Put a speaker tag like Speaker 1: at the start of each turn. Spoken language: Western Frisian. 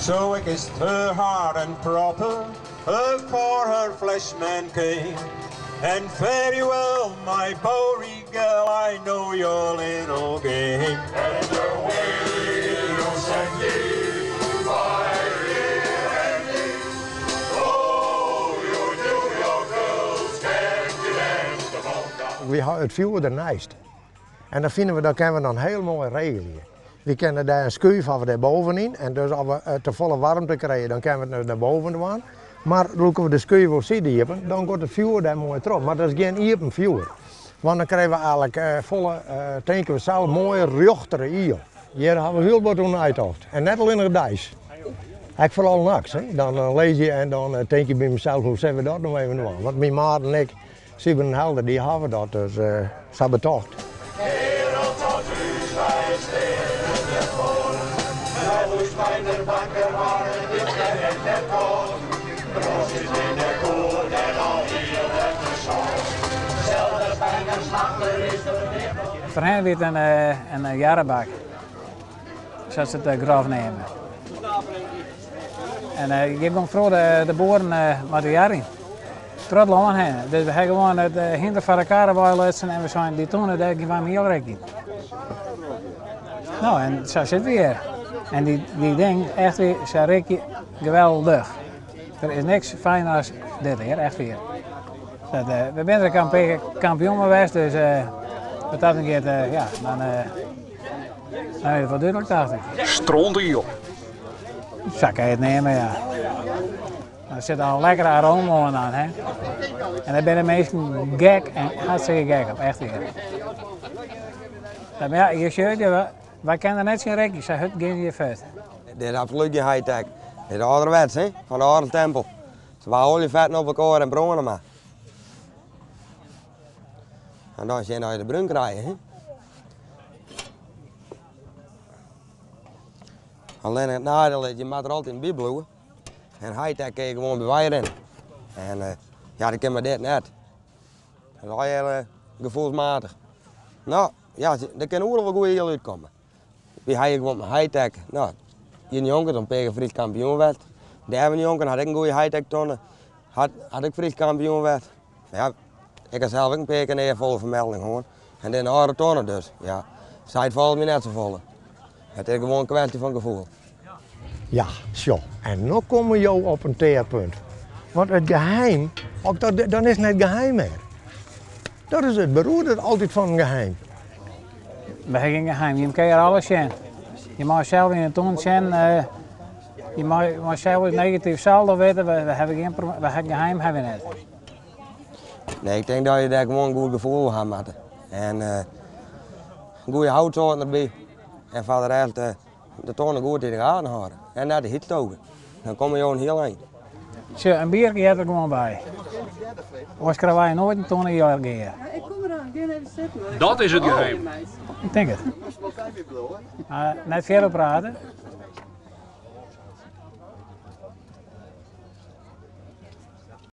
Speaker 1: So I kissed her hard and proper afore her fleshman came. And fare you well, my Bowery girl, I know your little game. And the whale Sandy, my dear Andy, oh, you New York girls can dance the polka.
Speaker 2: Wy ha it fjoer derneist. En dat fine we, dat kinne we dan hiel moai regelje. Wy kinne dêr in skúf hawwe dêr bovenyn en dus as we te folle waarmte krije, dan kinne we it dus nei boven dwaan. Mar lûke we de skúf oer side iepen, dan giet it fjoer dêr moai troch. Mar dat is gjin iepen fjoer. Want dan krije we eigenlik folle, tinke we sels, moaie rjochtere iel. Hjir hawwe we hiel wat oer neitocht. En net allinnich deis. Ek foaral nachts. Dan lizz je en dan tink je by mysels, hoe sille we dat no even dwaan? Want myn maat en ik, Sybren Helder, dy hawwe dat dus sa betocht.
Speaker 3: Foarhinne wie it in jarrebak, sa't se it grof neame. En hjir gong froeger de boeren mei de jarre yn. Troch it lân hinne. Dus we ha gewoan it hynder foar de karre weilutsen en we seinen dy tûne dêr gean wy mei iel rikjen. No en sa sitte we hjir. En dy, dy ding, echt wier, se rikje geweldich. Der is niks fijner as dit hjir, echt wier. Dat, uh, we binne der in kampioen mei west, dus uh, wat dat giet, uh, ja, dan, uh, dan is it wol dúdlik, tocht ik.
Speaker 4: Strontiel.
Speaker 3: Sa kin je it neame, ja. Der sit al in lekkere aroma oan dan, hè. En dêr binne de minsken gek en hartstikke gek op, echt wier. Maar ja, je sjocht, wy kinne der net tsjin rikje, sa hurd gean je fuort.
Speaker 5: Dit is absolút gjin high-tech. Dit is âlderwets, hè, fan de âlde stempel. Twa oaljefetten op elkoar en brâne mar. En dan sjen dat je de brún krije, hè. Allinnich it neidiel is, je moatte der altyd by bliuwe. En high-tech kin je gewoan by wei rinne. En uh, ja, dat kin mei dit net. Dat is allegear gefoelsmatich. No, ja, der kin oeral wol goede iel útkomme. Wy ha hjir gewoan high-tech. No, hjir njonken is in pear kear Frysk kampioen west. Dêr njonken hat ek in goede high-tech tonne. Hat, hat ek Frysk kampioen west. Ja, ik ha sels ek in pear kear in earfolle fermelding hân. En dit in âlde tonne dus. Ja, seit folgens my net safolle. It is gewoan in kwestje fan gefoel.
Speaker 2: Ja, sjoch, en no komme jo op in tear punt. Want it geheim, ok, dat, dan is it net geheim mear. Dat is it beroerde altyd fan in geheim.
Speaker 3: We ha gjin geheim, je kinne hjir alles sjen. Je meie sels yn de tún sjen, uh, je meie, meie sels it negatyf saldo witte, we, we hawwe gjin we ha geheim hawwe we net.
Speaker 5: Nee, ik tink dat je dêr gewoan in goed gefoel ha moatte. En uh, goede houtsoarten derby. En foar de rest uh, de tonne goed yn de gaten hâlde. En net te hyt stoke. Dan komme jo in hiel ein.
Speaker 3: Sjoch, in bierke heart der gewoan by. Oars krije wy noait in tonne iel gear.
Speaker 6: Ik kom eraan, gean even sitten.
Speaker 4: Dat is it geheim.
Speaker 3: Ik tink it. Uh, net fierder prate.